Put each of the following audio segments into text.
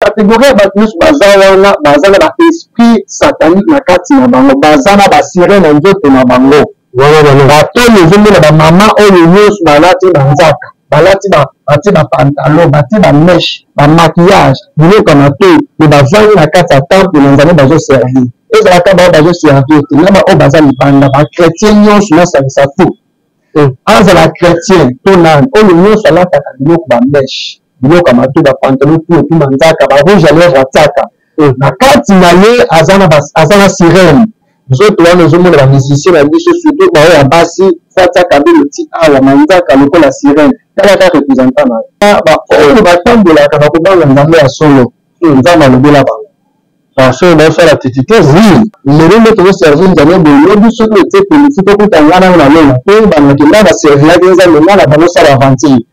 Catégorie ya bato nyonso baza wana, baza na ba esprit satanique na kati na bango, baza na ba sirène na nzoto na bango. Bato oyo ozomona, bamama oyo nyonso balati banzaka, balati, batie bapantalon, batie bamèches, bamaquillage, biloko ya matoi, me bavandi na kati ya temple na Nzambe, bazoservir. Ezalaka bao bazoservir te, na baoyo baza libanda, bachrétien nyonso nasangisa tout, azala chrétien to nani, oyo nyonso alataka biloko, bamèches, biloko ya matoi, bapantalon, tout etu, manzaka, barouge à lèvre, atiaka na kati na ye, aza na sirène. Nzoto wana ozomona, bamusicien na biso, surtout baoyo ya basi, fo atiaka belo ti awa, manzaka lokola sirène. Tala kaka représentant na ye, baoyo batambolaka na kobanga Nzambe ya solo, Nzambe alobela bango. Parce bazosala titi te. Oui, lelo nde tozoservir Nzambe boye, lobi soki otie polisi, tokuta nga nano na lola mpe banakenda baserviraki Nzambe, nga na bango sala aventure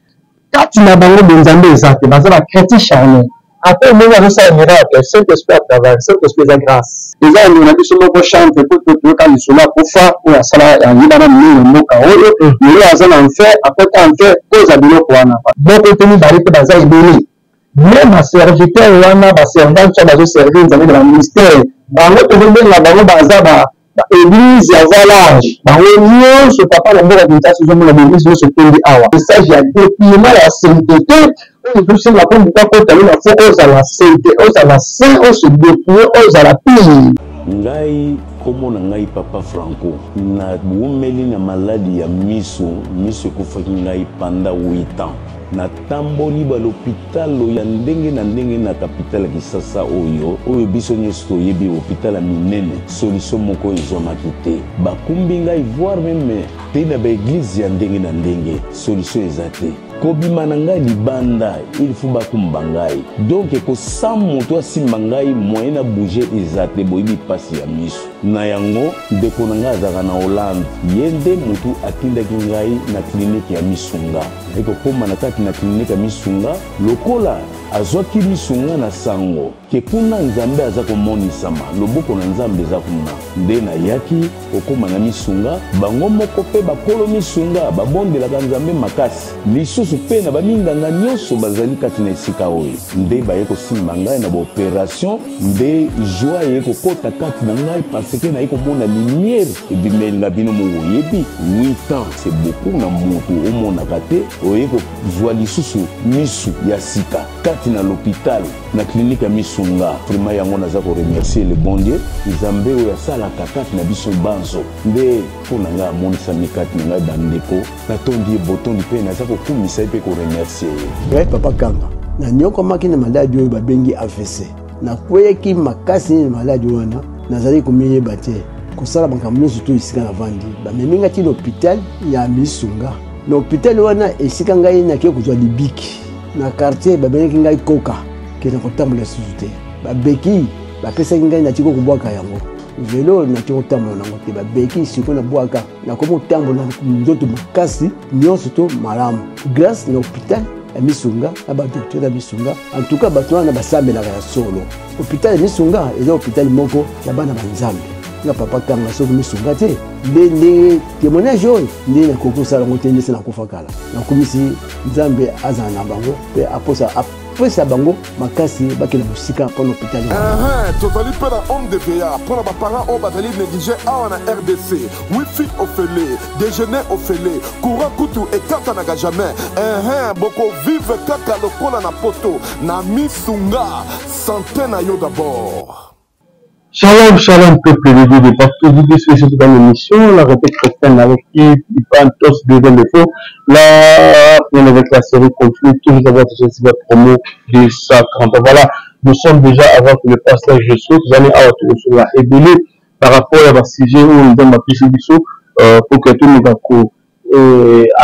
kati na bango, bonzambe eza te, baza bachrétien charnel. Ata omoni azosala miracle, Saint Esprit atravaille, Saint Esprit eza grâce. Eza ya ndeko na biso moko chantre po toyoka lisolo, akufa, oyo asala ayebana minene na mboka oyo. Lelo aza na enfer, akota enfer koza biloko wana. Moko te, mibale te, baza ebele. Même baserviteur wana, baservante oyo bazoservir Nzambe na baministère, bango tozobenga bango baza ba baéglise ya voie large. Bango nyonso, papa, na mboka Kinshasa ozomona baéglise nyonso etondi awa. Message ya dépouillement ya sainteté oyo ezosenga mpo moto akota lola, fo ozala sainte, ozala saint, ose dépouille, ozala pire. Ngai, nkombo na ngai Papa Franco. Nawumeli na maladi ya miso. Miso ekufaki ngai pendant 8 ans. Natamboli balopitalo ya ndenge na ndenge na kapitale ya Kisasa oyo biso nyonso toyebi, hôpital ya minene, solution moko ezwamaki te. Bakumbi ngai voire même te na baéglise ya ndenge na ndenge, solution eza te. Kobima na ngai libanda, il faut bakumba ngai, donc kosala moto asimba ngai, moyen na bouge eza te. Boyebi mpasi ya miso na yango. Ndeko na ngai azalaka na Hollande, ye nde motu atindaki ngai na clinique ya Misunga. Naye kokóma na kati na clinique ya Misunga, lokola azwaki Misunga na sango ke kuna Nzambe aza komonisama, loboko na Nzambe eza kuna, nde nayaki kokóma na Misunga. Bango moko mpe bakolo Misunga babondelaka Nzambe makasi lisusu, mpe na baminganga nyonso bazali kati na esika oyo, nde baye kosimba ngai na baopération. Nde joie eye kokɔta kati na ngai, parce que naye komona lumière ebimeli nga. Bino moko oyebi, 8 ans, c'est beaucoup na moto omonaka te. Oye kozwa lisusu misu ya sika kati na l'hôpital, na clinique ya Misunga. Vraiment, yango naza koremercier le bon Dieu, Nzambe oyo asalaka kati na biso banso. Nde mpo na ngai amonisami kati na ngai. Bandeko, natondi ye botondi mpe naza kokumisa ye mpe koremercier ye. Ngai Papa Kanga, nanyokwamaki na maladi oyo babengi AVC. Nakweyaki makasi na maladi wana, nazalaki komiyeba te, kosala makambo nyonso to esika navandi. Bamemi ngai ti na hôpital ya Misunga. Na hôpital wana, esika ngai nakei kozwa libiki. Na quartier babengaki ngai koka ke na kotambola lisusu te. Babeki bapesaki ngai, natiki kobwaka yango. Velo natiki kotambola nango te. Babeki sikoyo nabwaka, nakomi kotambola nzoto makasi nyonso to malamu, grâce na hôpital ya Misunga na badocteur ya Misunga. En tout cas, bato wana basambelaka ya solo. Hôpital ya Misunga eza hôpital moko ya bana banzambe. Nga Papa Kanga, soki Misunga te, nde ndenge témoignage oyo nde nakoki kosala yango te, ndese nakufa kala. Nakumisi Nzambe, azala na bango mpe aposa apesa bango makasi, bakende mosika mpo na hôpital. Tozali mpe na home de vieillard mpo na baparent oyo bazali néglige awa na RDC. Wifi ofele, déjeuner ofele, courant kutu ekatanaka jamais. Bokovivre kaka lokola na poto na Misunga. Santé na yo d'abord. Shalom, shalom, peuple de Dieu de partout. Vous qui suivez cette émission, la réalité chrétienne avec Yves, Ivan, Tos, Deuxième Défaut. Là, on avec la série Conflit, toujours avoir cette promo de 130. Voilà, nous sommes déjà avant que le pasteur je saute, vous allez avoir tout sur la ébélé par rapport à la sujet où nous avons appris biso, pour que tout le monde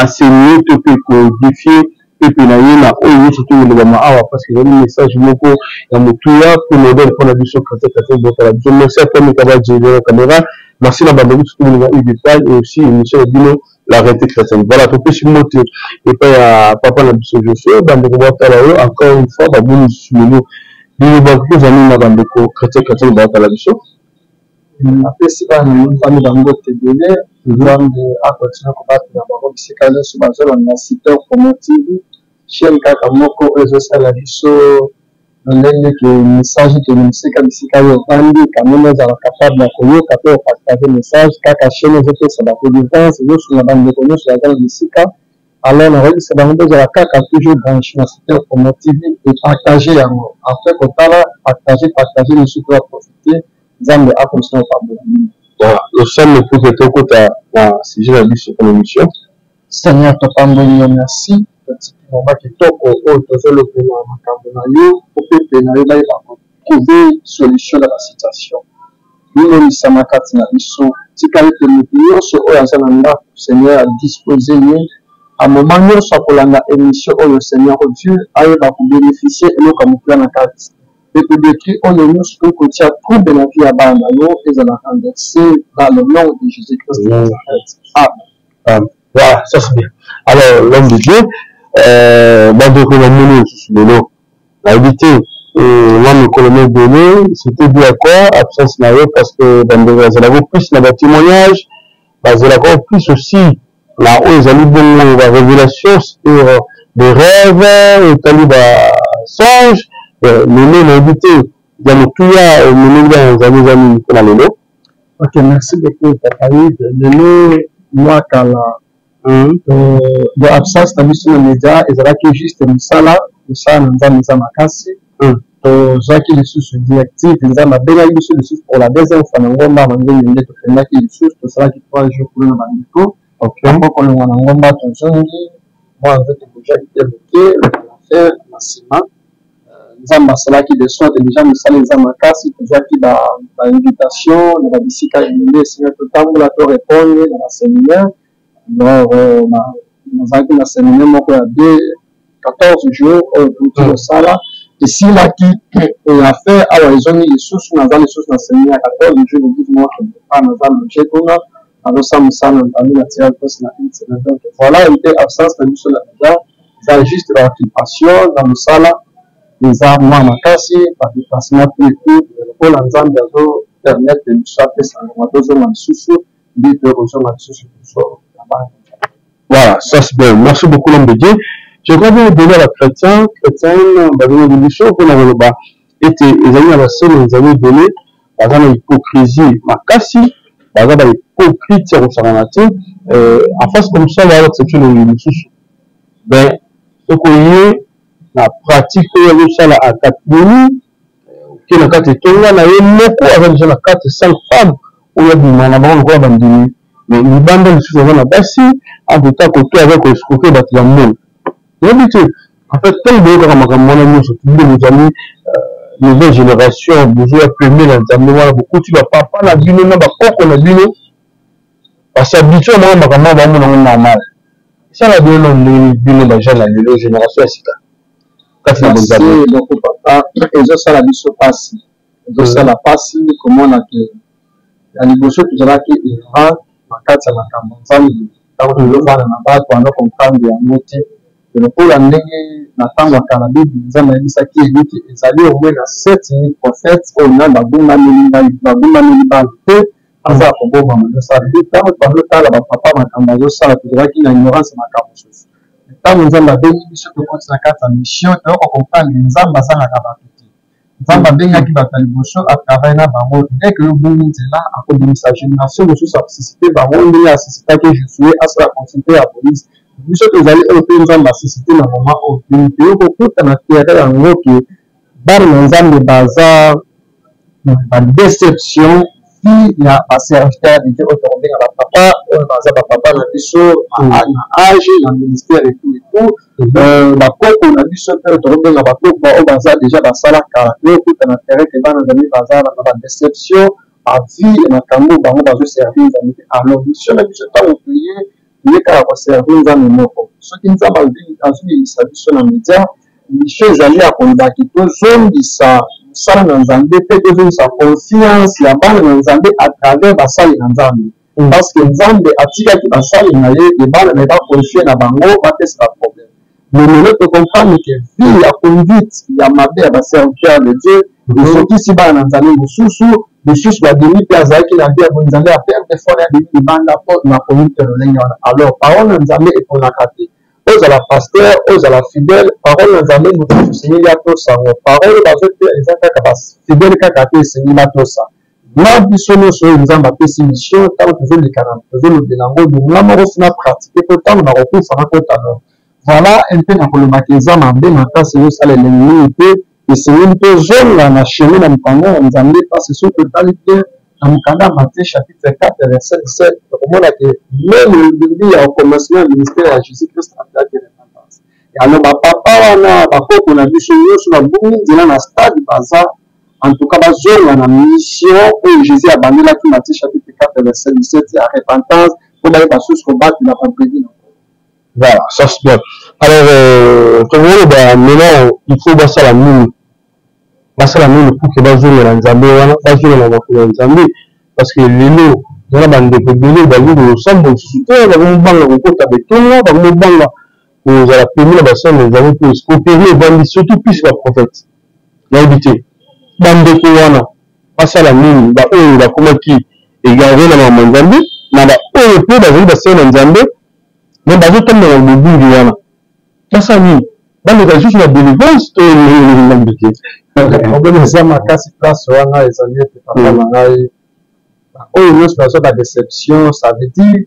enseigner, tout peut codifier pepe na ye na oyo nyonso tolobama awa, parce que ezali message moko ya motuya mpe modèle mpona biso chrétien. Chrétien botala biso. Merci à toi Mikaba Djelo caméra, merci na bandeko biso tomoninga Udepal et aussi émission ya bino, la réalité chrétienne. Voilà, topesi mbote epai ya papa na biso Josue. Bandeko batala oyo encore une fois, bamoni lisusu lelo liloba kozwa nini na bandeko chrétien chrétien batala biso? Napesi bana mibali bambote ebele. Nzambe akontinue kobatela bango bisika nyonso bazolanda Super Promo TV, chaîne kaka moko oyo ezosala biso. Lolenge ke message ekende mosika bisika yo ovandi, quand meme ozala capable ya koyoka pe opartage message, kaka chaine ezopesa ba delivrance, ezosunga ba ndeko nionso baza na bisika. Alors nakoyebisa bango bozala kaka toujours branche na Super Promo TV et partager yango. Après kotala, partager, partager misusu pe ba profiter. Nzambe akontinue kopambola bino. Voilà, losambo pour que tokota na sujet na biso pona emission. Seigneur topamboli yo merci totiki moment kitoko oyo tozolobela makambo na yo po peuple na yo bayeba ko trouver solution na ba situation mimonisama kati na biso tika ete moto nyonso oyo aza na ndako Seigneur a dispose ye a moment nyonso akolanda emission oyo Seigneur Dieu ayeba ko beneficier eloko ya motuya na kati pe to detruit oyo nyonso tokoki kotia trouble na vie ya bana na yo ezala renverse dans le nom de Jesus Christ de Nazareth amen. Voilà, ça c'est bien. Alors, l'homme de Dieu, euh, bandeko namoni lisusu lelo nayebi te mwa mikolo ma ebele c'était dû à quoi absence na yo parce que bandeko bazalaka plus na batémoignage bazalaka plus aussi na oyo ezali bongo ba révélation sur des rêves etali ba songe lelo nayebi te ya motuya omemeli bana nzambe eza nini mpona lelo. Ok, merci beaucoup papa Yves. Lelo mwa kala de absence na biso na media ezalaki juste mosala, mosala na Nzambe eza makasi. Tozwaki lisusu directive, Nzambe abengaki biso lisusu pour la deuxième fois na ngomba Manzembe nde tokendaki lisusu, tosalaki 3 jours kuna na bandeko. Après kolongwa na ngomba tozongi, mwa nzoto ebujaki te moke, l'affaire na nsima Nzambe asalaki de sorte dejà misala eza makasi, tozwaki ba ba invitation na ba bisika ebele esengaki totambola to repondre na ba seminaire. Alors nazalaki na seminaire moko ya 2 14 jours oyo touti kosala esilaki et affaire awa ezongi lisusu, naza lisusu na seminaire ya 14 jours l'église moko quelque part naza loge kuna nazosala mosala na Nzambe na tirage place na une semaine. Donc voilà ete absence na biso na dejà eza juste ba occupation na mosala eza mwa makasi ba déplacement tout et tout, mais lokola Nzambe azo permettre biso apesa ngonga tozonga lisusu nde toye kozonga lisusu biso na bana. Voilà, ça c'est bien. Merci beaucoup l'homme de Dieu. Je crois bien ebele ya ba chrétiens, chrétiennes bazongi biso mpona koloba ete ezali na basali ya Nzambe ebele baza na hypocrisie makasi, baza ba hypocrite ya kosakana te. En face comme ça balakisa biso elongi mosusu, mais soki oye na pratique oyo azosala akatboni oke na kati etonga na ye moko aza deja na 4 5 femmes oyo abima na bango lokola bandimi, mais libanda lisusu aza na basi entre temps kote aza ko escroquer bato ya mbongo. Nayebi te en fait ntango boyokaka makambo wana nyonso, bino bozali nouvelle génération, bozoya pembe na Nzambe wana, bokuti bapapa na bino na bakoko na bino basabitue mwa makambo wana, bamona yango normal. Esala bino na ndenge bino bajeune ya lelo, génération ya sika kati na bonzambe? Beaucoup papa, ezosala biso pasi, ezosala pasi komona ke ya liboso tozalaki ignorant na kati ya makambo Nzambe. Ntango tozovanda na bato wana comprendre yango te, lokola ndenge na ntango ya kala Bible Nzambe ayebisaki Eli ke ezali au moins na 7000 prophètes oyo nani babungameli ngai, babungameli bana te, aza ya kobombama. Nyonso ntango bazotala bapapa makambo azosala, tozalaki na ignorance ya makambo mosusu. Ntango Nzambe abengi biso tokoti na kati ya mission, toyoka comprendre Nzambe azangaka bato te. Nzambe abengaki bato ya liboso a travaille na bango, dès que yo obungi nzela akobimisa generation mosusu asuscite bango ndenge asuscitaki Josue asala continuité ya Moïse. Biso tozali oyo mpe Nzambe asuscite na moment oyo toyei kokuta na terrain yango ke bana na Nzambe baza na ba deception vie ya ba serviteur de Dieu oyo tokobenga ba papa oyo baza ba papa na biso na age na ministère et tout et tout, bakoko na biso mpe oyo tokobenga bakoko oyo baza deja basala kala, toyokuta na terrain ke bana Nzambe baza na ba deception ba vie ya makambo bango bazo servir Nzambe te. Alors mission na biso ntango toye, toye kaka ko servir Nzambe moko. Soki Nzambe azobimisa biso na media, mission ezali ya koloba ke tozongisa mosala na Nzambe mpe tozongisa confiance ya bana na Nzambe à travers basali na Nzambe, parce que Nzambe atikaki basali na ye e bana na ye baconfie na bango bapesa ba problème. Mais lelo tocomprendre ke vie ya conduite ya mabe ya baserviteur de Dieu ezokisi bana na Nzambe mosusu, mosusu babimi mpe azalaki na vie ya bonzambe ya perte foi na abimi libanda mpo na conduite lolenge wana. Alors parole na Nzambe eponaka te. Ozala pasteur, ozala fidèle, parole na Nzambe moto nyonso esengeli atosa yango. Parole oyo bazoteya eza kaka ba fidèle kaka te esengeli batosa. Na biso nyonso oyo Nzambe apesi mission, ntango tozoleka na tozolobela yango, donc nga moko fina pratique mpo ntango nakokufa nakota lola. Voilà un peu nakolobaka eza mabe makasi ezosala elengi mingi te. Esengeli tozonga na chemin na mokanda ya Nzambe parce que soki totali bien na mokanda ya Matthieu chapitre 4 verset 17 tokomona ke meme au début ya commencement ya ministère ya Jésus Christ azalaki repentance. Alors ba papa wana bakoko na biso nyonso babungi nzela na stade baza en tout cas bazonga na mission oyo Jésus abandelaki Matthieu chapitre 4 verset 17 ya repentance mpo bayeba susu kobatela ba brebis na Voilà, ça c'est bien. Alors, euh, tokoloba maintenant, il faut basala nini? Basala nini pour que bazongela Nzambe wana, bazongela makolo ya Nzambe parce que lelo eza na bandeko ebele balingi kosamba lisusu te, bakomobanga kokota betonga, bakomobanga kozala pemi na basali na Nzambe mpo escroquerie evandi surtout plus ba prophète. Nayebi te bandeko wana basala nini, baoyo bakomaki egare na makambo ya Nzambe na baoyo mpe bazali basali na Nzambe mais bazotambola na bobungi wana basala nini baleka lisusu na delivrance to nzambe te problème eza makasi place wana ezali ete papa na ngai oyo nyonso bazwa ba déception ça veut dire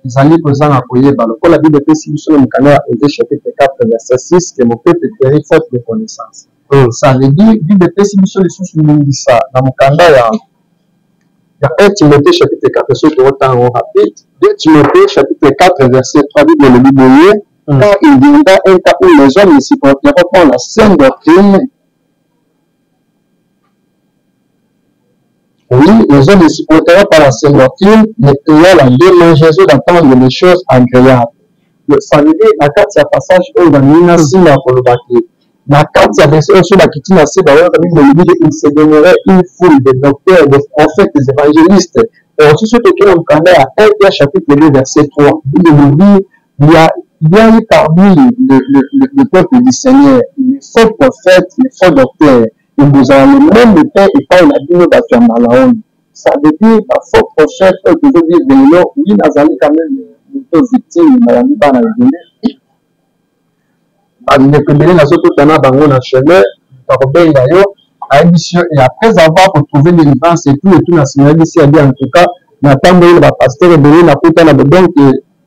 ezali kozanga koyeba lokola bible epesi biso na mokanda ya Osée chapitre 4 verset 6 que mon peuple périt faute de connaissance ça veut dire bible epesi biso lisusu ndingisa na mokanda ya ya 1 Timothée chapitre 4 soki tokotanga yango rapide 2 Timothée chapitre 4 verset 3 Bible elobi boye mm. Car il viendra un temps où les hommes ne supporteront pas la saine doctrine. Oui, les hommes ne supporteront pas la saine doctrine, mais ayant la démangeaison d'entendre les choses agréables. Ça veut dire, na kati ya passage oyo balingi na nsima ya koloba ke na kati ya verset oyo soki bakiti na se bayoka Bible elobi ke il se donnerait une foule de docteurs, de prophètes, des évangélistes. Or soki tokei na mokanda ya 1 Pierre chapitre 2 verset 3 Bible elobi il y a il y a eu parmi le, le, le, le peuple du Seigneur les faux prophètes, les faux docteurs, ekozala le même mpe epai na bino bato ya mbala oyo. Ça veut dire ba faux prophètes oyo tozo vivre lelo, oui nazali quand même moto victime nayambi bana ebele bandeko ebele nazokota na bango na chemin bakobenga yo ayebisi yo et après avoir kotrouve délivrance et tout et tout na nsima ayebisi abi en tout cas natamboli na bapasteur ebele nakuta na donc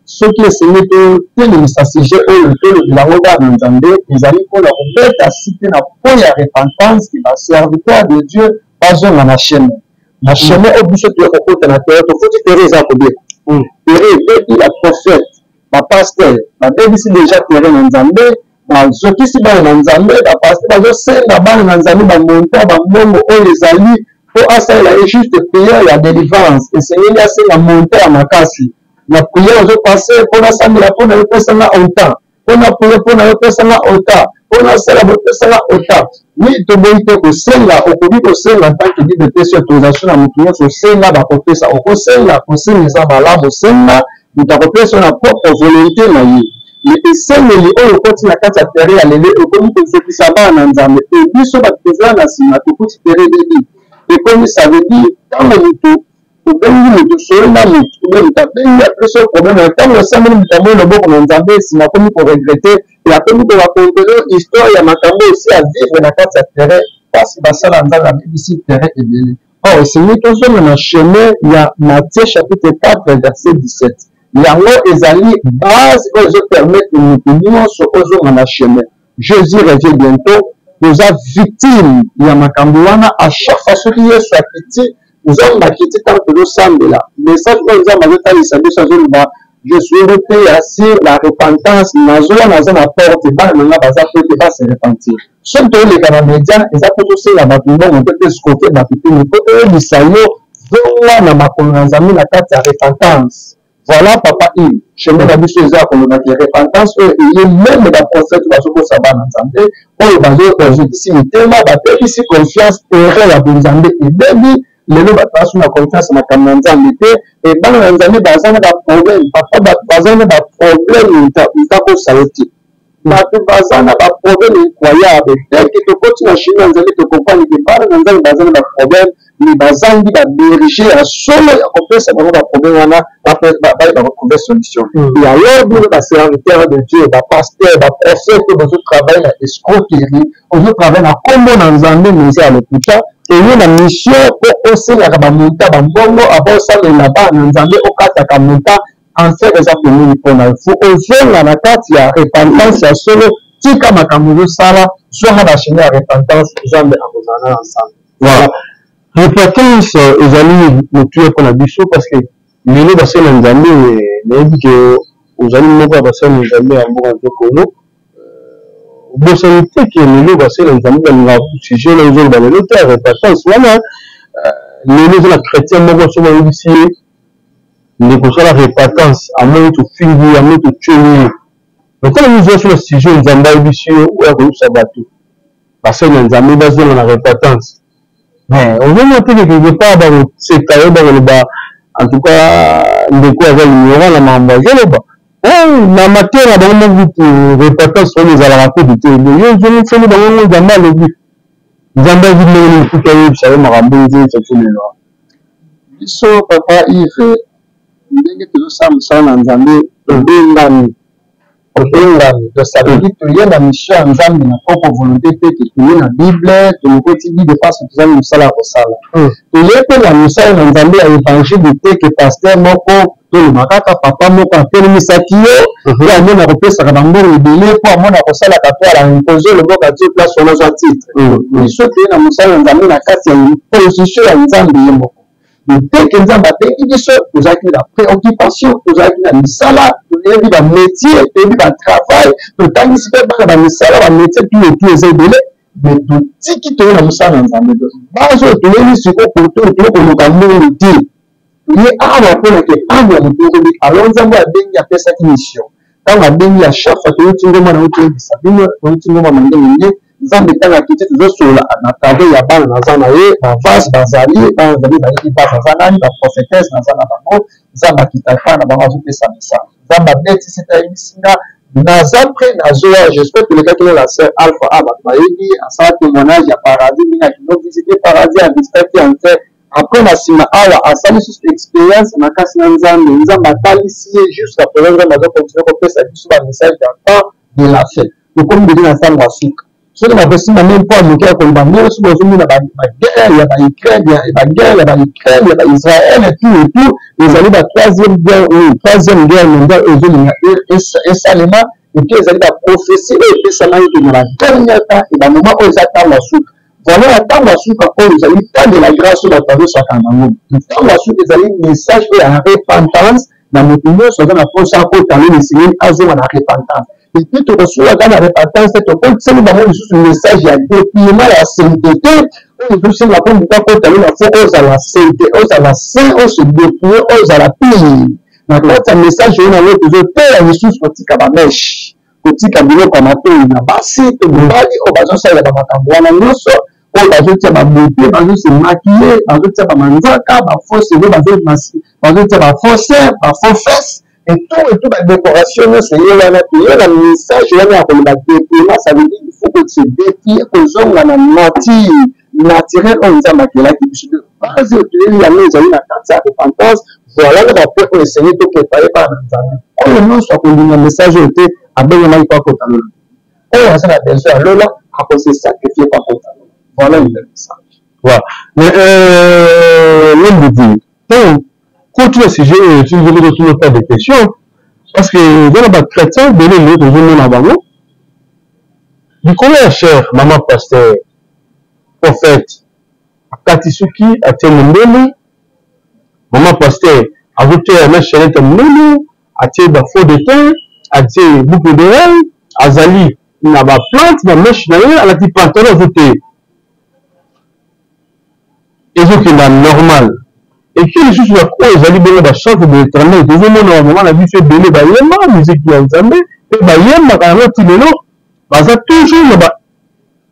soki esengi totelemisa sujet oyo tolobela yango bana na nzambe ezali mpona kobeta site na point ya repentance ke baserviteur de dieu bazonga na chemin na chemin oyo biso toya kokota na terre tofuti terre eza kobeba terre ebebi ba prophète ba pasteur babebisi deja terrain na nzambe bazokisi bana na nzambe bapaster bazosenga bana na nzambe bamonta bambongo oyo ezali mpo asalela ye juste prière ya délivrance esengeli asenga monta ya makasi na prière ozopase mpo nasambela mpo na yo pesanga autant mpo na prière mpo na yo pesanga autant mpo nasala bopesanga autant wi toboyi te kosenga okoki kosenga ntanke bible epesi autorisation na moto nyonso osenga bakopesa okosenga kosenga eza malamu osenga moto akopesa na propre volonté na ye me esengeli oyo okoti na kati ya terrain ya lelo ekomi kozokisa bana na nzambe e biso bato tozoya na nsima tokuti terrain ebebi ekomi ça veut dire ntango moto obengi moto osoli na moto obe moto abengi apesi yo problème na ntango osambeli moto amoni loboko na nzambe nsima akomi koregrete e akomi korakontele yo histoire ya makambo osi avivre na kati ya terrain mpasi basala nzambe abebisi terrain ebele Or, esengeli tozonga na chemin ya Matthieu chapitre 4 verset 17. Yango ezali base oyo ezo permettre moto nyonso ozonga na chemin. Jesus revient bientôt. Toza victime ya makambo wana à chaque fois soki Yesu akiti, Nzambe akiti ntango tozosambela. Message oyo Nzambe azotalisa biso azoloba je suis reteya sur la repentance, nazoya naza na porte, bana na nga baza po ete ba se repentir. Soki toleka na media eza mpo tosenga bato mbongo te to escroquer bato te, mais mpo toyebisa yo zonga na makolo na Nzambe na kati ya repentance. Voilà papa Yves, chemin na biso eza ya koloba ke repentance oyo eye meme ba prophète bazokosa bana Nzambe oyo bazokisi mitema, babebisi confiance, terrain ya bonzambe ebebi lelo bato basu na confiance makambo na Nzambe te e bana na Nzambe baza na ba problème papa, bato baza na ba problème ntakosa yo te. Bato baza na baproblème incroyable. Dès que tokoti na chemin ya Nzambe, tocomprendre ke bana na Nzambe baza na baproblème, mais bazangi baberger ya solo ya kopesa bango baproblème wana, bayeba kotrouver solution. Et alors bino baserviteur de Dieu, bapasteur, baprophète oyo bazotravaille na escroquerie, ozotravaille na nkombo na Nzambe mais eza ya lokuta, oye na mission mpo osengaka bamonta bambongo avant osalela bana na Nzambe, okataka monta. Enfer eza pembeni mpo na yo. Faut ozonga na kati ya repentance ya solo, tika makambo ozosala, zonga na chemin ya repentance, Nzambe akozala na ensemble. Voilà. Repentance ezali motuya mpo na biso parce que lelo basali na Nzambe, nayebi ke ozali moko ya basali na Nzambe ya mboka na Congo. Obosani te ke lelo basali na Nzambe balingaka sujet na ozoloba lelo te ya repentance wana. Lelo eza na chrétien moko, soki bayebisi ye ndeko sala repentance, amoni tofingi ye, amoni totyoli ye. Lokola mizwa so na sujet Nzambe ayebisi yo oyo akoyebisa bato basali na Nzambe bazonga na repentance, mais ozomona te ke quelque part bakoseka yo, bakoloba en tout cas ndeko aza ignorant na makambo azoloba na mateya na bango moko. Kutu repentance wana ezalaka kutu te. Yo ozongiseli bango ngo Nzambe alobi, Nzambe azwi ndenge nini kutu ayebisa yo makambo oyo ozoyebisa biso lelo? Biso, papa Yves, ndenge tozosala mosala na Nzambe, tobengami, tobengami, tosalaki, toye na mission ya Nzambe na propre volonté te, ke toye na Bible, tolokoti Bible parce que tozali mosala ya kosala. Toye mpe na mosala na Nzambe ya évangile te, ke pasteur moko, toloba kaka papa moko atelemisaki yo mpo amona kopesaka bambongo ebele, mpo amona kosalaka to ala impose loboka tie place wana ozwa titre. Biso toye na mosala na Nzambe na kati ya imposition ya Nzambe ye moko. Teke Nzambe abengi biso, tozalaki na préoccupation, tozalaki na misala, toyebi bamétier, toyebi batravail, totangisi mpe bana bamisala, bamétier, tout et tout eza ebele, mais totiki, toye na mosala na Nzambe. Base oyo toyebi sikoyo, kote oyo toye koluka mbongo te, toye awa mpona ke pambola moto okobi. Alors Nzambe abengi, apesaki mission. Ntango abengi ya chaque fois toyoti ngoma na yo, toyebisa bino toyoti ngoma mandenge nde Nzambe ntango akiti, tozosolola na travers ya bana naza na ye, bavase bazali bana Nzambe, bayebi base aza nani, baprofetese naza na bango. Nzambe akita epai na bango, azopesa message. Nzambe abetisi te, ayebisi nga naza prêt, nazoya. J'espère tolekaki na la sœur Alpha a, bato bayebi, asala témoignage ya paradis, ndenge akino visite paradis, avisitaki enfer. Après na nsima awa asali lisusu expérience makasi na Nzambe. Nzambe atalisi ye. Jusqu'à présent Nzambe azocontinue kopesa biso bamessage ya temps de la fin. Tokomi deja na ntango ya suka. Soki nakosimba nde mpo moke ya koloba, ndenge soki ozomona baguerre ya baUkraine, baguerre ya baUkraine, ya baIsraël et tout et tout, ezali ba troisième guerre, oyo troisième guerre mondiale oyo ezolinga esalema. Et puis ezali baprophétie oyo epesamaki ke na badernier temps e bamoment oyo eza ntango ya suka. Voilà, na ntango ya suka oyo ezali temps de la grâce oyo bato bazosaka nango. Ntango ya suka ezali message oyo ya repentance na moto nyonso aza na mposa akota lola, esengeli azonga na repentance. Et puis tokosulaka na repentance te, tokotiseli bango lisusu message ya dépouillement ya sainteté oyo ezosenga mpo moto akota lola, faut ozala sainte, ozala saint, ose dépouille, ozala pire. Na kati ya message oyo nango tozoteya lisusu kotika bamèche, kotika biloko ya matoi na basi to mibali oyo bazosalela bamakambo wana nyonso, oyo bazotia babeauté, bazose maquille, bazotia bamanzaka, bafaux cheveux, bazotia bafaux sein, bafaux fesse et tout et tout, badécoration nyonso ye wana. Toye na message wana ya koloba dépouillement, ça veut dire il faut que se dépouille, kozonga na nature naturel oyo Nzambe akelaki biso. Base oyo toyebi yango ezali na kati ya repentance. Voilà na bapoint oyo esengeli toprépare bana na Nzambe. Oyo nyonso akolinga message oyo te, abengamaki po akota lola. Oyo aza na besoin ya lola akose sacrifier po akota lola. Voilà le message. Voilà. Mais l'homme de Dieu, ntango koti na sujet oyo, soki totuna pas de questions, parce que eza na bachrétien ebele lelo tozomona bango likolo ya cher mama pasteur prophète akati suki, atie mondele, mama pasteur azoteya na chaînette ya monene, atie bafond de teint, atie boucle d'oreille, azali na baplante na mèche na ye, alati pantalon, azoteya, ezokenda normal. Et puis lisusu na oyo ezali bongo bachantre de l'Éternel, tozomona bamama na biso ebele bayemba miziki ya Nzambe mpe bayembaka yango ti lelo, baza toujours na ba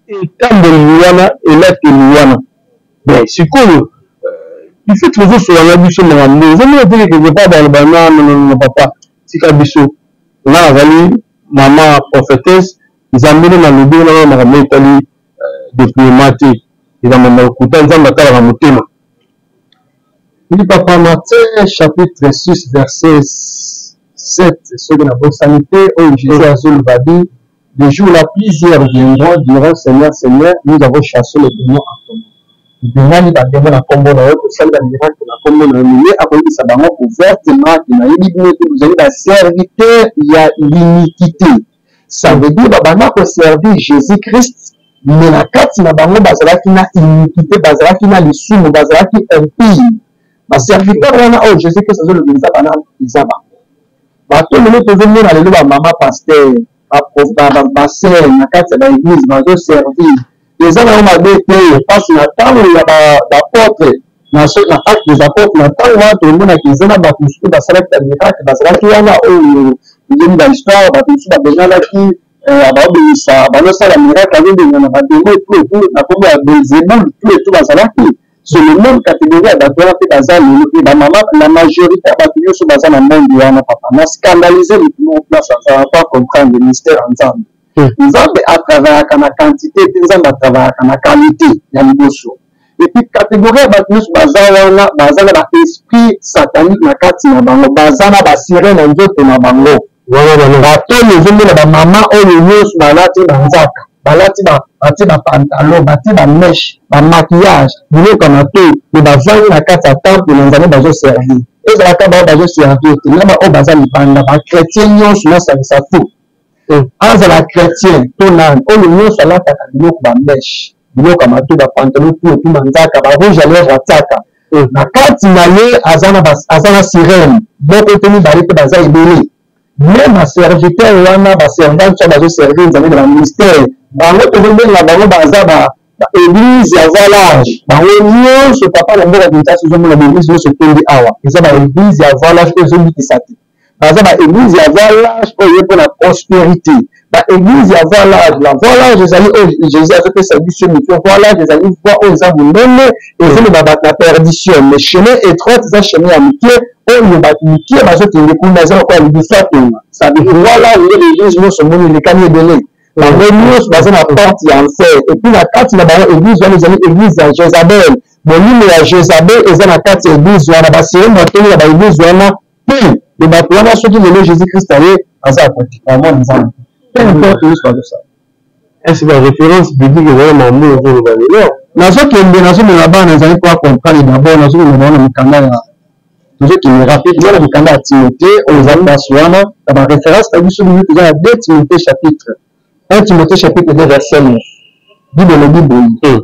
etamboli wana, elateli wana. Mais sikoyo il faut tozosola na biso makambo, ozomona teke quelque part baloba: "Non, non, non, papa, tika biso, nga nazali mama prophetesse nzambe nde nalobi wana makambo etali euh, dépouillement te eza mama lokuta nzambe atalaka motema Oui, papa Matthieu chapitre 6 verset 7 soki nabosani te oyo Jésus azoloba bi le jour là plusieurs viendront diront Seigneur Seigneur nous avons chassé les démons en ton nom tobengani bademo na nkombo na yo tosali bamiracle na nkombo na yo me ye akoyebisa bango ouvertement ke nayebi bino te bozali baserviteur ya l'iniquité ça veut dire babanda koservir jésus christ me na kati na bango bazalaki na iniquité bazalaki na lisumu bazalaki impire baserviteur wana oyo jésus christ azoloba eza bana eza bango bato lelo tozomona lelo bamama paster basere na kati ya baeglise bazoservir eza nango mabe te mpasi na ntango ya baapôtre na na acte des apôtres na ntango wana tomonaki eza na bato mosusu basalaki bamiracle bazalaki wana oyo toyebi bahistoire bato mosusu babenganaki eh, baobimisa bazosala miracle azobengana bademo etu etu na nkombo ya belzebul tu etu bazalaki sur le même catégorie ya bato wana mpe baza lelo mpe bamama la majorité ya bato nyonso baza na monde wana papa na scandalise motu moko place aza pa comprendre mystère ya nzambe hmm. nzambe atravayaka na quantité te nzambe atravayaka na qualité ya liboso epuis catégorie ya bato nyonso baza wana baza na baesprit satanique na kati na bango baza na basirene na nzoto na bango bato oyo ozomona bamama oyo nyonso balati banzaka balati batie bapantalon batie bameshe bamaquillage biloko ya matoi me bavandi na kati ya temple na nzambe bazoservir ezalaka bao bazoservir te na baoyo baza libanda bachrétien nyonso nasangisa tout hmm. azala chrétien to nani oyo nyonso alataka biloko bameshe biloko ya matoi bapantalon tout etu manzaka barouge à lèvre atiaka hmm. na kati na ye aza na sirene moko te mibale te baza ebele me baserviteur wana baservante oyo bazoservir nzambe na bamystère bango tozobenga bango baza ba baeglise ya voie large bango nyonso papa na mboka kinshasa ozomona baeglise nyonso etondi awa eza baeglise ya voie large oyo ezobikisa te baza baeglise ya voie large oyo ye mpo na prospérité baeglise ya voie large la voie large ezali oyo jésus azopesa biso mike voie large ezali voie oyo eza monene ezoloba bato na perdition mais chemin étroite eza chemin ya mike oyo bato mike bazokende kuna eza lokola lidusu atonga voie large nde baeglise nyonso omoni elekani ebele bango nyonso baza na porte ya enfer epuis na kati na bango eglise wana ezali eglise ya jezabel molimo ya jezabel eza na kati ya eglise wana baseye matoni ya baeglise wana mpe de bato wana soki lelo jésus christ aye aza akotika mwana nzambe peu importe nyonso bazosala est-ce ba référence biblique ezali makambo oyo ozoloba lelo nazokende nazomema bana ezali mpo acomprendre d'abord nazomema bango na mikanda ya tozokende rapidement na mikanda ya timothée oyo eza place wana na baréférence na biso bibi toza na 2 timothée chapitre 1 timothée chapitre 2 verset 9 bible elobi boye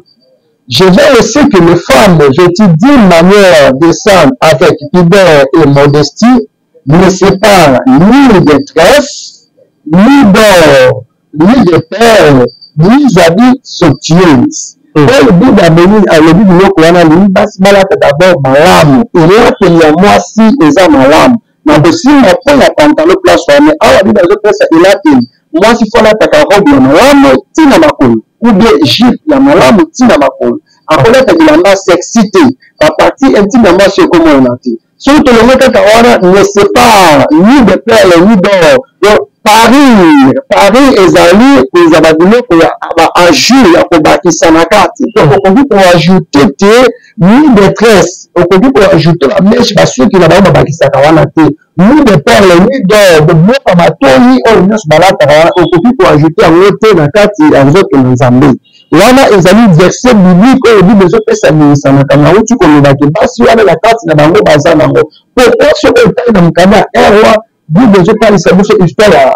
Je veux aussi que les femmes vêtues d'une manière décente avec pudeur et modestie ne séparent ni de tresses, ni d'or, ni de perles, ni habits somptueuses. Oyo Bible amemi alobi biloko wana alingi basi balata d'abord malamu. Elateli ya mwasi eza malamu. Na kosimba mpo ya pantalon place wana awa Bible azopesa elateli mwasi fo alataka robe ya malamu ti na makolo ou bien jupe ya malamu ti na makolo akolata bilamba sexy te bapartie intime ya mwasi ekomonana te soki tolonge kaka wana ne sépare ni de perle ni d'or donc parure parure ezali kozwa babiloko ya baajout ya kobakisa na kati donc okoki koajoute te ni de tresse okoki koajoute bameshe basuki na bango babakisaka wana te ni de perle ni d'or biloko ya matoyi oyo nyonso balataka wana okoki koajoute yango te na kati ya nzoto na nzambe wana ezali verset biblique oyo bible ezopesa ndingisa makambo nauti koloba ke basi wana na kati na bango baza nango pourkoi soki otali na mokanda ya un roi bible ezotalisa biso histoire ya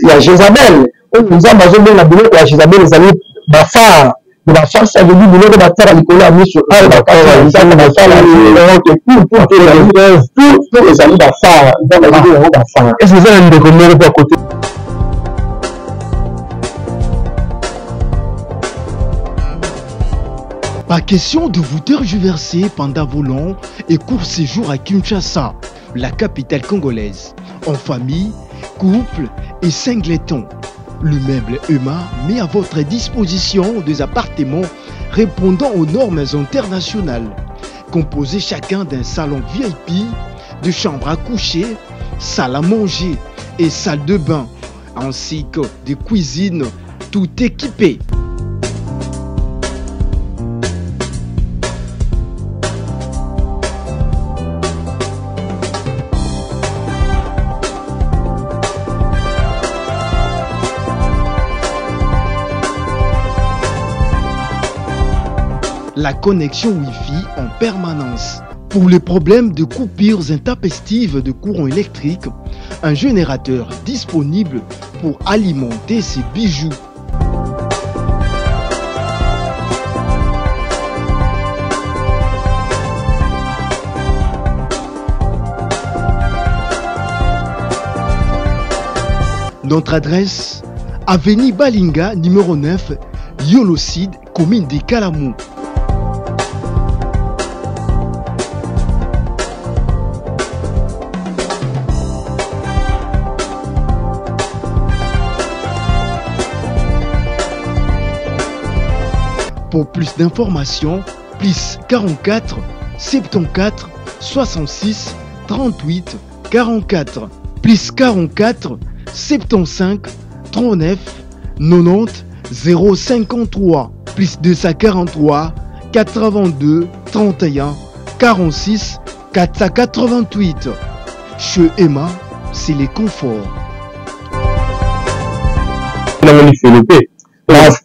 ya Jezabel oyo Nzambe azobenga biloko ya Jezabel ezali bafare me bafare ça veut dire biloko batiaka likolo ya miso awa bakati ya nzambe basala tout ezali bafare Nzambe azobenga yango bafare est-ce eza na ndeko moko mpe akote Pas question de vous tergiverser pendant vos longs et courts séjours à Kinshasa, la capitale congolaise, en famille, couple et singleton. L'immeuble EMA met à votre disposition des appartements répondant aux normes internationales, composés chacun d'un salon VIP, de chambres à coucher, salle à manger et salle de bain. ainsi que des cuisines tout équipées. La connexion Wi-Fi en permanence. Pour les problèmes de coupures intempestives de courant électrique, un générateur disponible pour alimenter ses bijoux. Notre adresse, Avenue Balinga, numéro 9, Yolocide, commune de Kalamou. Pour plus d'informations, plus 44 74 66 38 44 plus 44 75 39 90 053 plus 243 82 31 46 488. Chez Emma, c'est les conforts.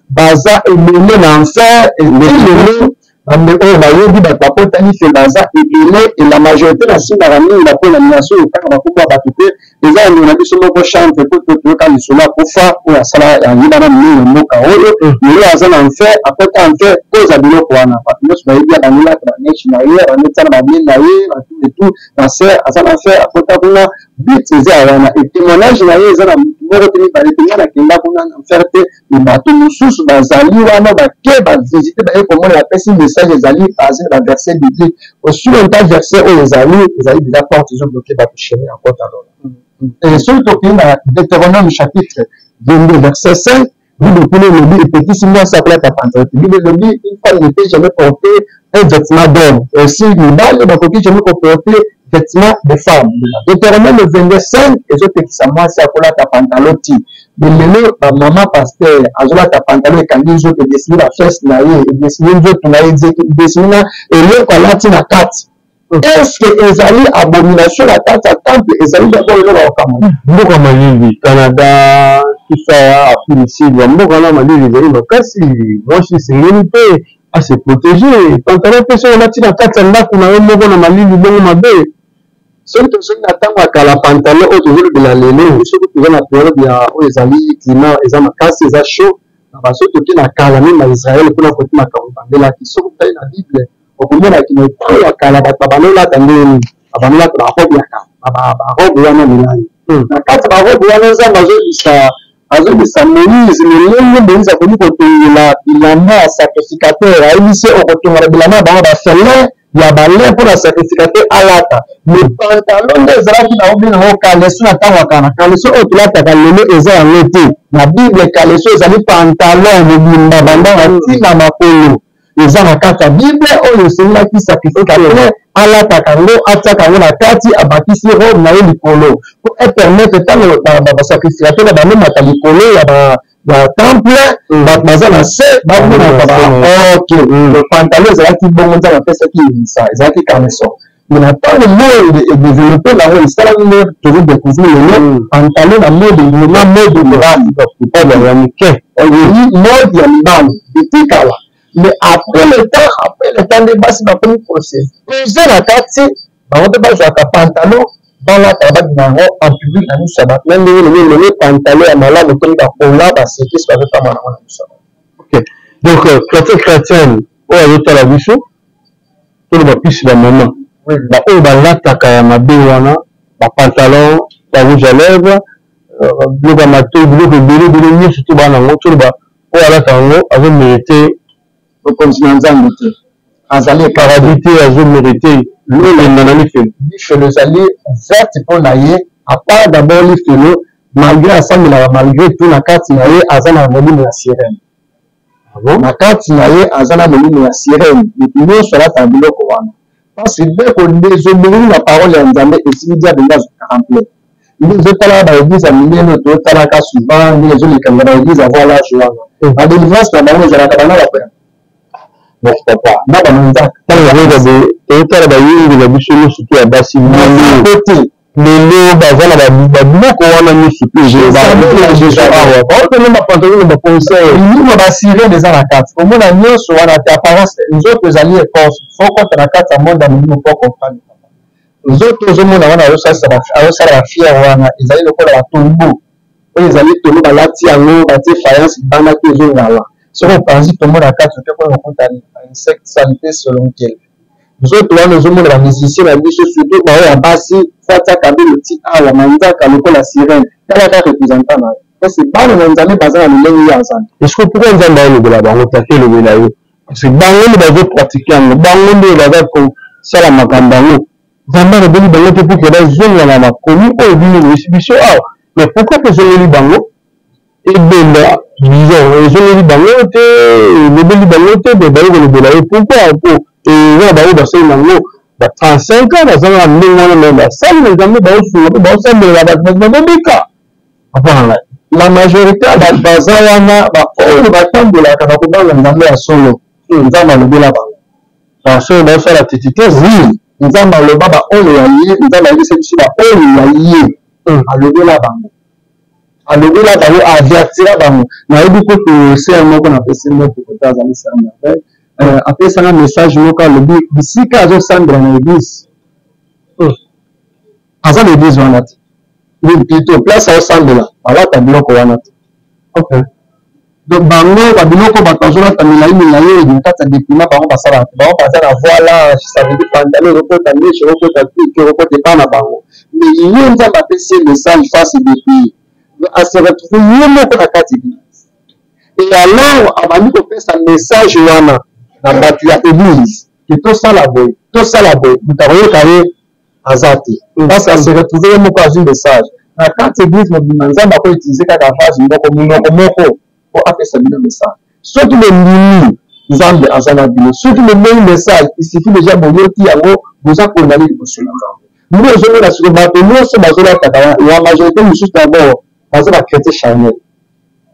Baza ebele na enfer ebele bande oyo bayebi bato bakotani fe baza ebele et la majorité nasimbaka mingi bapo na naso kaka bakombo ya bato te eza ya ndeko na biso moko chantre po toyoka lisolo akufa oyo asala ayebana mingi na mboka oyo lelo aza na enfer akota enfer koza biloko wana bato nyonso bayebi abangelaka baneche na ye abanetana babie na ye batu etu na ser aza na enfer akota kuna but eza ya wana et témoignage na ye eza na motu moko te mibale te nga nakenda kuna na enfer te me bato mosusu bazali wana bake bavisite baye komona bapesi message ezali base na baverset biblique osulanta verset oyo ezali ezali deja porte ezobloke bato chemin ya kota lola. Soki tokei na Deutéronome chapitre 22 verset 5, Bible kuna elobi epekisi mwasi akolata pantalon te. Bible elobi une femme ne peut jamais porter un vêtement d'homme, aussi mibali bakoki jamais koporter vêtement de femme. Deutéronome 22 5 ezopekisa mwasi akolata pantalon ti me lelo bamama pasteur azolata pantalon ekangi nzoto, edesine bafese na ye, edesine nzoto na ye, edesine na eloko alati na kati. Est-ce que ezali abomination na kati ya temple? Ezali d'abord eloko ya kokamwa. Mboka malili, Canada, tout ça, Afrique du Sud, mboka na malili ezali makasi, mwasi esengeli mpe ase protéger. Pantalon mpe soki olati na kati ya ndako na yo moko na malili bongo mabe. Soki tozongi na ntango ya kala, pantalon oyo tozolobela lelo, soki toza na periode ya oyo ezali climat eza makasi, eza chaud, na basoki toke na kala meme na Israël kuna kote makambo ebandelaki. Soki otali na Bible okomonaki na ntango ya kala bato babanolata ndenge nini, babanolata barobe ya kala, barobe wana milai. Na kati ya barobe wana Nzambe azobisa Moïse lolenge Moïse akoki kotongela bilamba ya sacrificateur, ayebisi okotongela bilamba ya bango bafelin ya balin mpona sacrificateur alata. Me pantalon nde ezalaki na obenga yango caleçon na ntango ya kala. Caleçon oyo tolataka lelo eza yango te. Na Bible caleçon ezali pantalon mobimba banda na ntina makolo. Eza na kati ya Bible oyo esengelaki sacrificateur alataka yango, atiaka yango na kati, abakisi robe na ye likolo po epermettre ntango basacrificateur na bamemaka likolo ya ya temple, bato baza na se bamonaka ba ok. Pantalon ezalaki bongo, Nzambe apesaki elisa, ezalaki caleçon. Mais na ntango mode edeveloppe nango esalaki nde tozo découvrir lelo pantalon na mode na mode mibali ya mike, mode ya mibali depuis kala. Mais après le temps, après le temps nde basi bakomi kose pese na kati bango mpe bazwaka pantalon balataka babima yango en public na miso ya bato. Na ndenge lelo lelo pantalon ya malamu ekomi bakola basekisi bazotamba nango na miso ya bato. Ok, donc chrétien chrétienne oyo azotala biso toloba plus bamama baoyo balataka ya mabe wana, bapantalon, ba rouge à lèvres, biloko ya matoi, biloko ebele ebele nyonso to bana yango, toloba oyo alata yango azomérite bokonzi na Nzambe te, azali paradis te, azomérite lolenda na lifelo. Lifelo ezali ouverte mpo na ye. À part d'abord lifelo, malgré asambelaka, malgré tout na kati na ye aza na molimo ya sirène. Na kati na ye aza na molimo ya sirène. Moto nyonso alataka biloko wana parce que dès kodésobéir na parole ya Nzambe esili diable nde azwaka ampleur. Nde ozotalaka ba eglise ya minene oyo totalaka souvent ndenge ezoleka na ba eglise ya voie large wana, ba delivrance na bango ezalaka bana ba Bon papa, na ba manzaka. Ntango nazoyoka boye, totala bayingi na biso nyonso to ya basi lelo te. Lelo baza na babiloko wana nyonso te awa baotanga bapantalon na baconseil milimo ba sirene eza na kati, omona nyonso wana te. Apparence nzoto ezali écorce, faut kota na kati ya monde ya molimo po comprendre. Nzoto ozomona wana azosala bafiere wana ezali lokola batombo oyo ezali tombo, balati yango, batie faïence libanda te, ezongala. Soki opanzi tombo na kati, oke koyo kokuta insecte, saleté solonkele. Nzoto wana ozomona bamusicien na biso, surtout baoyo ya basi, fatia kabelo ti awa, manzaka lokola sirene, tala kaka représentant na yo. Ese bana na Nzambe baza na lolenge ye azali. Est-ce que pourquoi Nzambe alobela bango take elobela yo? Parce que bango nde bazopratique yango, bango nde baza kosala makambo yango. Nzambe alobeli bango te pour que bazonga na makomi oyo bino boyesi biso awa. Mais pourquoi tozongeli bango ebenda, disons ezongeli bango te, elobeli bango te, mais baye kolobela yo pourquoi? Po eza na bango basali nango ba 35 ans, baza na ndenge wana, mais basali na Nzambe, baosunga mpe baosambelela bato, bato bazobika. Papa na ngai, la majorité ya bato baza wana, baoyo batambolaka na kobanga Nzambe ya solo, Nzambe alobela bango. Basolo baosala titi te. Oui, Nzambe aloba baoyo ya ye, Nzambe ayebisa biso baoyo ya ye, alobela bango, alobela bango, avertira bango. Nayebi kutu ser moko napesi moko kote azali ser merveille, apesanga message moko, alobi bisika azosambela na église, aza na église wana te, plutôt place aosambela balata biloko wana te. Donc bango babiloko bato bazolata milai milai oyo na kati ya dépouillement, bango basalaka te. Bango baza na voile, ça veut dire pantalon ekokota, mèche ekokota, tutu ekokota epa na bango. Mais ye Nzambe apesi ye message face dépouille, ase retrouve ye moko na kati église, et alors abandi kopesa message wana na bato ya église ke tosala boye, tosala boye. Moto akoyoka ye aza te, parce que ase retrouve ye moko azwi message na kati église mobimba. Nzambe akoutilize kaka vase moko, monoko moko po apesa bino message. Soki bondimi, Nzambe aza na bino. Soki boboyi message, il suffit déjà boyoki yango, boza condamné liboso na Nzambe. Nde ozomona sikoyo bato nyonso bazolataka la majorité mosusu, d'abord baza bachrétien charnel.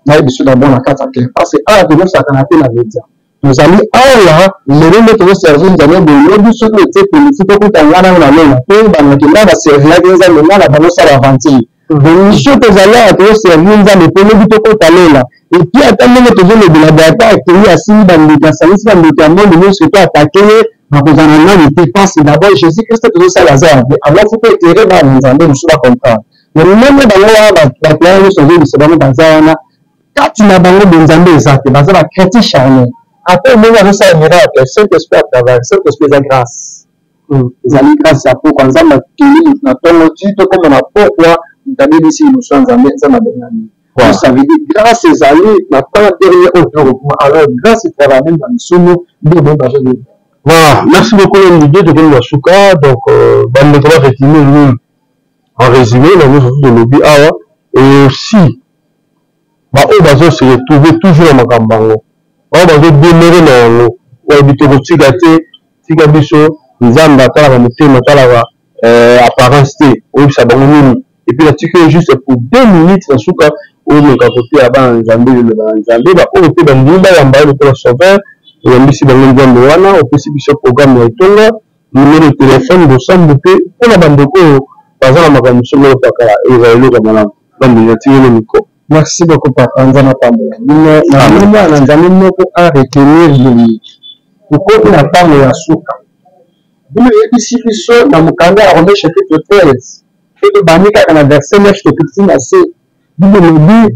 Nayebi biso d'abord na kati ya clair, parce que awa tozosakana te na média. Tozali awa lelo nde tozoservi Nzambe boye, lobi soki otie polisi, tokuta nga nano na lola mpe bandaki nga baservilaki Nzambe, nga na bango sala aventure. Biso tozali awa, tozoservi Nzambe mpo lobi tokota lola. Et puis ata ndenge tozolobela boye, ata akei, asimbi bandoki, asangisi bandoki ya monde nyonso to atake ye, bakozala na nani te, parce que d'abord Jésus Christ tozosala aza ya bien. Alors faut éclairer bana na Nzambe mosusu bacomprendre. Mais ndenge bango wana, bato wana nyonso ozoyebisa bango baza wana, kati na bango bonzambe eza te, baza bachrétien charnel. Ata ndenge azosala miracle, Saint Esprit atravaille. Saint Esprit eza grâce, ezali grâce ya pokwa. Nzambe akeli moto na ntongo ti tokóma na pokwa, moto abebisi liboso ya Nzambe, Nzambe abengani. Ça veut dire grâce ezali na temps dernier oyo tokokoma. Alors grâce etravaille même na lisumu nde boye bazobeba. Voilà, merci beaucoup l'homme de Dieu, tokomi na suka. Donc bandeko baretenir nini en résumé na nyonso tolobi awa? Et aussi baoyo bazo se retrouver toujours na makambo yango, baoyo bazodemere na yango, oyebi tokotika te, tika biso. Nzambe atalaka motema, atalaka apparence te. Oyebisa bango nini? Et puis natiki yo juste pour 2 minutes na suka, omeka koteya bana Nzambe liloba na Nzambe, baoyo mpe bandimi bayamba yo lokola sauveur, oyambisi bango Nzambe wana, opesi biso programme ya etonga, numéro ya telefone, bosambo mpe mpona bandeko oyo baza na makambo songolo pakala. Ezala eloko ya malamu. Nzambe, natikeli micro. Merci beaucoup papa, Nzambe apambola bino. Na mwana Nzambe moko a retenir boye: tokomi na ntango ya suka. Bino eyebisi biso na mokanda ya Romain chapitre 13, mpe tobandi kaka na verset 9, tokiti na se. Bible elobi: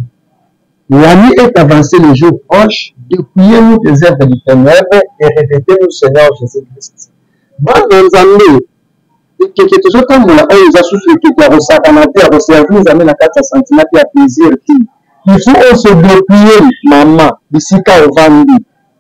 "La nuit est avancée, le jour proche, dépouillez-nous des œuvres du ténèbre et revêtez-nous Seigneur Jésus-Christ." Bana Nzambe, ekeke tozotambola oyo eza susu ekeke ya kosakana te, ya koservir Nzambe na kati ya sentiment te, ya plaisir te. Il faut ose dépouiller. Mama, bisika ovandi,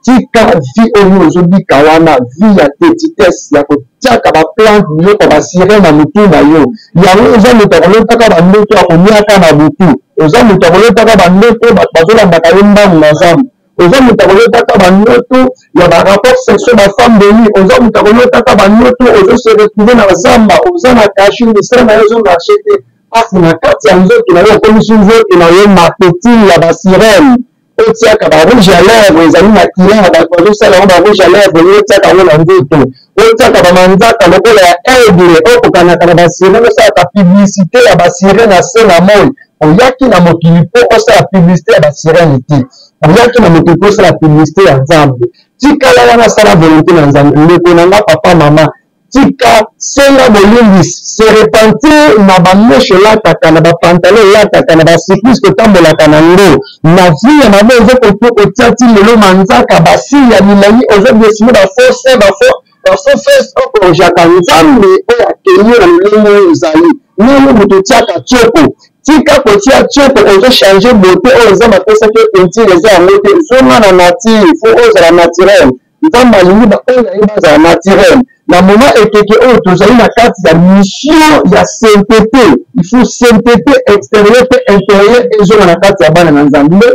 tika vie oyo ozobika wana, vie ya petitesse, ya kotiaka baplante, biloko ya basirene na motu na yo. Yango oza moto akolotaka bandoto ya koliaka na butu, oza moto akolotaka bandoto bato bazolandaka yo mbangu na zamba, oza moto akolotaka bandoto ya barapport sexuel, bafemme de nuit, oza moto akolotaka bandoto ozose retrouve na zamba, oza na cachet, misala na yo ezomarche te. Pasi na kati ya nzoto na yo, okomisi nzoto na yo marketing ya ba sirène. Otiaka ba rouge à lèvres ezali makila ya bato bazosala yango ba rouge à lèvres, yo otiaka yango na nzoto. Otiaka ba manzaka lokola ya aigle, okokanaka na ba sirène, osalaka publicité ya ba sirène na se na moi. Oyaki na mokili mpo osala publicité ya ba sirène te. Oyaki na mokili mpo osala publicité ya Nzambe. Tikala wana, sala volonté na Nzambe. Ndeko na nga, papa, mama, tika, senga bolimbisi, se repentir na ba meche olataka, na ba pantalon olataka, na ba cycliste otambolaka na ngo, na vie ya mabe ozo kotia ti lelo, manzaka ba sili ya milayi ozo dessiner, ba faux sein, ba faux fesse, okorjaka Nzambe oyo akeli yo na lolenge oyo ozali. Ndenge moto otiaka tioko, tika kotia tioko, ozo changer beauté oyo Nzambe apesaki yo, teinture eza yango te. Zonga na nature, faut ozala naturel. Nzambe alingi ba oyo ya ye bazala naturel. Na moment ekeke oyo tozali na kati ya mission ya sainteté, il faut sainteté extérieure pe intérieure ezonga na kati ya bana na Nzambe,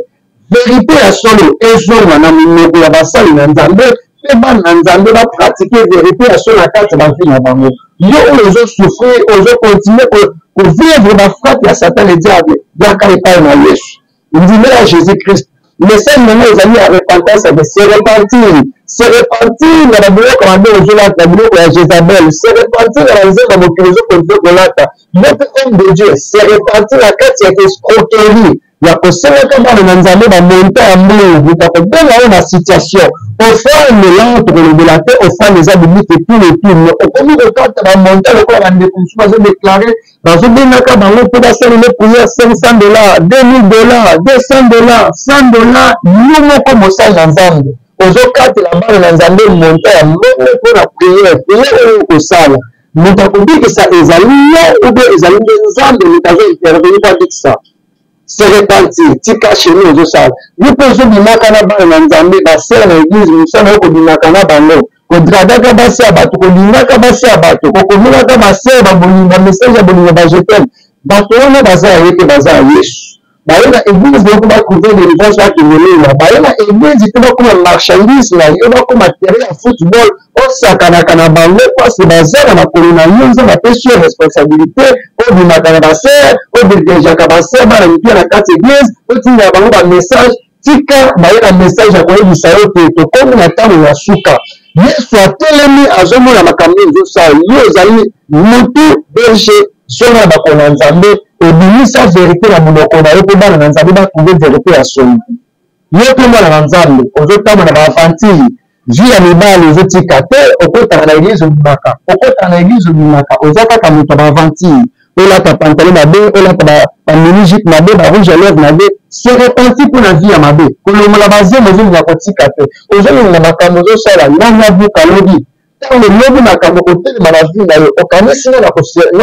verite ya solo ezonga na minoko ya basali na Nzambe pe bana na Nzambe ba pratiquer verite ya solo na kati ya ba vie na bango. Yo oyo ozo souffrir, ozo continuer ko vivre ba frappe ya Satan le diable, yaka epai na Yesu. Ndimela Jesus Christ. Message na ngai ezali ya repentance, ya se repentir, se repentir na babiloko mabe ozolata, biloko ya Jezabel, se repentir na banzembo ya mokili ozokontinue kolata. Yo mpe homme de Dieu, se repentir na kati ya escroquerie ya kosengaka bana na Nzambe bamonta ya mbongo, moto akobenga yo na situation offrande la tokolobela te, offrande eza biblique tout le tout, mais okomi kokata bamonta lokola bandeko mosusu bazodeklare, bazobengaka bango mpo basalele prière 500 dollars, 2000 dollars, 200 dollars, 100 dollars. Yo moko mosali na Nzambe ozokatela bana na Nzambe monta ya mbongo mpo na prière. Prière oyo okosala, moto akobikisa ezali yo ube ezali nde Nzambe moto azo intervenir mpo abikisa? Se repentir, tika chemin ozosala. Yo mpe ozobimaka na bana na Nzambe, basere na eglise, mosala yo kobimaka na bango, kodragaka basi ya bato, kolingaka basi ya bato, kokomelaka basere babolingo, bamessage ya bolingo, bajetem. Bato wana baza ya ye te, baza ya Yesu. Baye na eglise moko batrouve délivrance, bakende lola. Baye na eglise te bakoma marchandise na yo, bakoma terrain ya football osakanaka na bango, parce baza na makolo na yo. Nzambe apesi yo responsabilité, obimaka na basere, odegeaka basere, bana mipia na kati eglise, otindela bango bamessage. Tika, baye na message ya koyebisa yo te tokomi na ntango ya suka. Yesu atelemi, azomona makambo ezosala. Yo ozali mutu berger, zonga na bakolo na Nzambe, obimisa verite na monoko na yo mpo bana na Nzambe batrouve verite ya solo. Yo mpe mwana na Nzambe ozotambola na baaventure, vie ya mibali ozotika te, okotaka na eglise obimaka, okotaka na eglise obimaka, oza kaka moto ya baaventure, olata pantalon mabe, olata bamini jupe mabe, ba rouge à lèvre mabe. Se repentir mpo na vie ya mabe, kolongola bazemo ozolinga kotika te, ozolinga makambo ozosala. Nani abuka lobi? Ntango lobi makambo kotelema na vie na yo, okanisi nga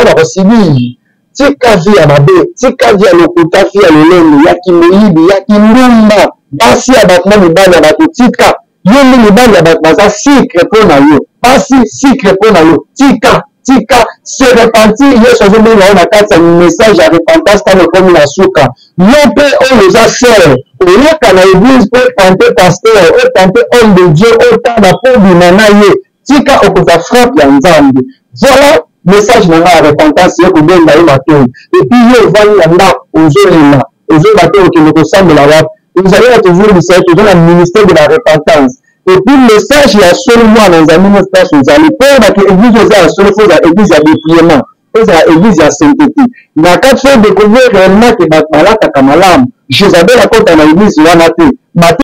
na kosibili. Tika vie ya mabe, tika vie ya lokuta, vie ya lolendo, ya kimoyibi, ya kindumba, basi ya bato na mibali ya bato. Tika. Yo nde mibali ya bato baza sucre mpo na yo, basi sucre mpo na yo. Tika, tika, se repentir. Yesu azobenga yo na kati ya message ya repentance, ntango ekomi na suka. Yo mpe oyo oza sœur, oyaka na église mpo otante pasteur, otante homme de Dieu, otala mpo obima na ye. Tika, okozwa frappe ya Nzambe. Voilà message na ngai ya repentance, ye kobenga yo matoi. Et puis yo ovandi na ndako, ozolela, ozoyeba te okende kosambela wapi. Ozali na tozongisa ye, toza na ministère de la repentance. Et puis message ya solo, mwana Nzambe nyonso place ozali, mpo oyebaki église oza ya solo, fo ozala église ya dépouillement, ezala église ya sainteté na kati, fo découvrir réellement ke bato balataka malamu. Jezabel akota na église wana te.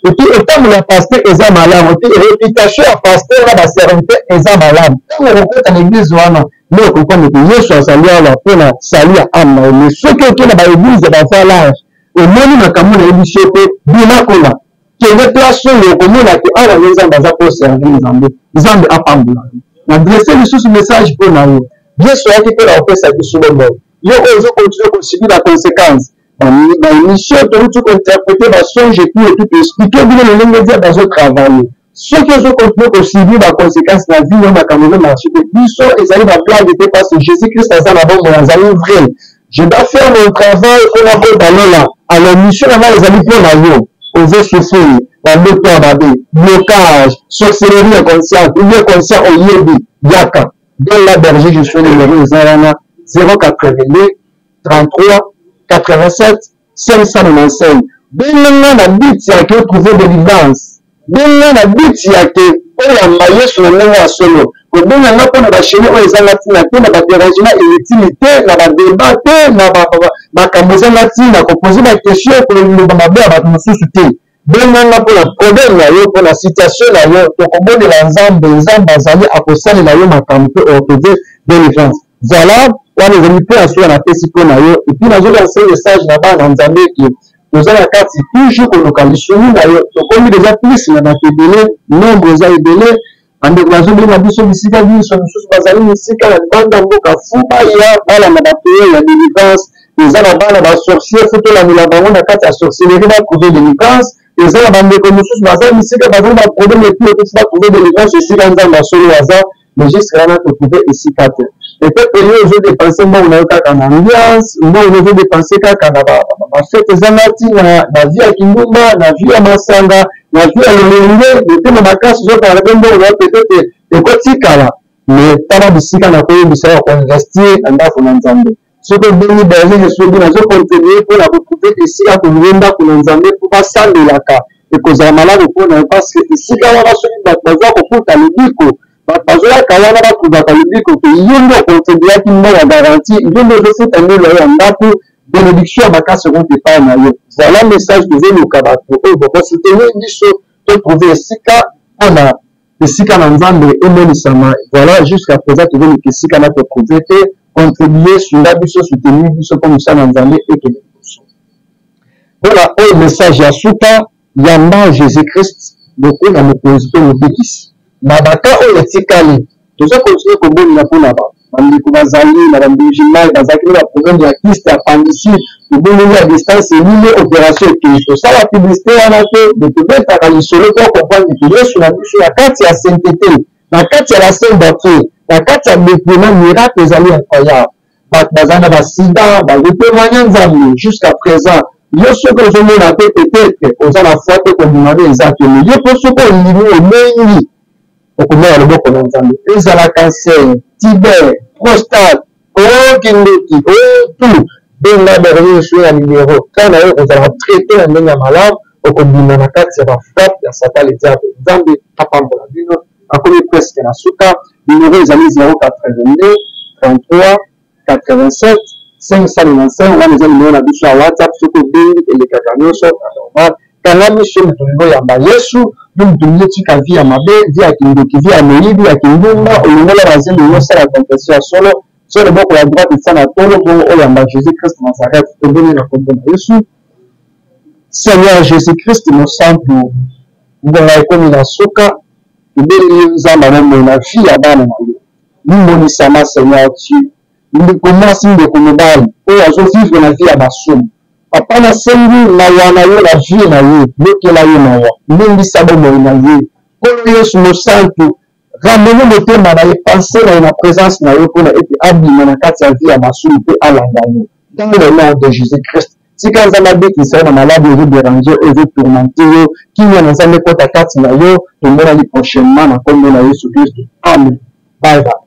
Et puis etambola ya pasteur eza malamu te, réputation ya pasteur na baserviteur eza malamu. Ntango okokota na église wana nde okomprendre ke Yesu azali awa mpona salut ya âme na yo. Mais soki oke na baeglise ya bavalage, omoni makambo nayebisi yo te, bima kuna, kende place oyo okomona ke awa nde Nzambe aza po servir Nzambe. Nzambe apambola yo. Na dresse lisusu message mpo na yo. Yesu ayaki mpo na kopesa biso bomoi. Yo oyo ozokontinue kosubir ba conséquence, baémission touti kointerprete, basonge, tout et tout, toexplike bino lolenge diable azotravaille. Soki ozokontinue kosubir baconséquence na vie yo, makambo ezomarche te, biso ezali bablague te, parce que Jésus Christ aza na bomoi, azali vrai. Je dois faire mon travail mpona kota lola. Alors mission na ngai ezali mpo na yo ozosouffrir bandoto ya mabe, blocage, sorcellerie inconsciente ou bien conscient, oyebi, yaka dans la berger. Je suis numéro eza wana 082. 33 87 595. Benga nga na but ya ke otrouve delivrance. Benga na but ya ke oyamba Yesu na ndenge ya solo. Kobenga nga mpo na ba chaine oyo ezanga ntina te, na ba derangement inutile te, na ba debat te, na ba makambo ezanga ntina, ko poser ba question, koloba mabe ya bato mosusu te. Benga nga mpo na problème na yo, mpo na situation na yo, tokobondela Nzambe, Nzambe azali akosalela yo makambo mpe otrouve delivrance. Voilà, wana ezali mpe ya suka napesi mpo na yo. Et puis nazo lancer message na bana Nzambe ke toza na kati toujours koluka lisungi na yo. Tokomi deja plus na bato ebele, nombre eza ebele, bandeko bazobenga biso bisika nyonso, mosusu bazali misika na libanda mboka, fu baya balanda ba prière ya delivrance. Eza na bana ba sorcier, fu tolandela bango na kati ya sorcellerie ba trouver delivrance. Eza na bandeko mosusu baza misika, bazali ba problème epuis ekufi ba trouver delivrance esika Nzambe ya solo aza. Mais jusque là to trouver esika te. Peut-être yo ozo dépenser mbongo na yo kaka na ambiance, mbongo na ozo dépenser kaka na ba ba fête ezanga ntina, na vie ya kindumba, na vie ya masanga, na vie ya lolenge, motema makasi ozokanga mpe mbongo na yo peut-être ekotikala. Mais tala bisika na koyebisa yo koinvestir na ndako na Nzambe. Soki obengi berger je suis nazo contribuer mpo na kotrouver esika kolouer ndako na Nzambe mpo basambelaka, ekozala malamu mpo na yo parce que esika wana soki bato baza kokuta lobiko, bato bazoyaka wana batrouvaka lobiko ke yo nde ocontribuaki mbongo ya garantie, yo nde ozofuta nde loyer ya ndako, benediction ya makasi ekouta epai na yo. Voilà message tozoluka bato oyo bokosoutenir biso totrouve esika mpo na esika na Nzambe emonisama. Voilà, jusqu'à présent tozoluka esika na totrouve te. Contribuer, sunga biso, soutenir biso mpo mosala na Nzambe ekende liboso. Mpona oyo message ya suka, yamba Jésus Christ lokola mokonzi mpe mobikisi. Na baka oyo etikali, toza continuer kobondela mpona ba bandeko bazali na bambuji mai, bazalaki na baproblème ya kyste, appendicite, tobondeli ya distance elili opération ekei. Tosala publicité wana te, mais tobetaka lisolo mpo comprendre ke Yesu na biso na kati ya sainteté, na kati ya la sainte doctrine, na kati ya dépouillement, miracle ezali incroyable. Bato baza na basida bazotémoigne Nzambe jusqu'à présent. Yo soki ozomona te, peut-être oza na foi te, kondima nde eza te. Mais yo mpo soki ondimi, omengi, okomona loboko na Nzambe. Ezala cancer, tiber, prostate, okindoki, otu, benga berger Josué na numero ka na yo, okozala traité na ndenge ya malamu, okobima na kati ya bafrappe ya Satan le diable. Nzambe apambola bino. Akomi presque na suka. Numero ezali 082 33 87 595, wana eza numero na biso ya WhatsApp. Soki obengi elekaka nyonso na normal. Kanga miso, moto olingi oyamba Yesu, yo moto olingi otika vie ya mabe, vie ya kindoki, vie ya moyibi, ya kindumba, olongola bazemi, osala confession ya solo, so loboko ya droite etia na tolo, bongo oyamba Jésus Christ Nazareth. Toboni na kombo na Yesu. Seigneur Jésus Christ mosantu, ngonga ekomi na suka, tobeli yo Nzambe ya bomoi na vie ya bana na yo. Mimonisama Seigneur Dieu. Ndeko mwasi, ndeko mobali oyo azo vivre na vie ya masumu, papa nasengi mawa na yo na vie na ye, yokela ye mawa, limbisa bomoi na ye. Nkolo Yesu mosantu, ramene motema na ye, pense na ye na présence na yo mpona ete abima na kati ya vie ya masumu mpe alanda yo. Dans le nom de Jésus Christ, tika Nzambe abikisa yo na maladi ezo déranger, oyo ezo tourmenter yo. Kimia na Nzambe ekota kati na yo. Tomonani prochainement na kombo na Yesu Kristo. Amen. Bye bye.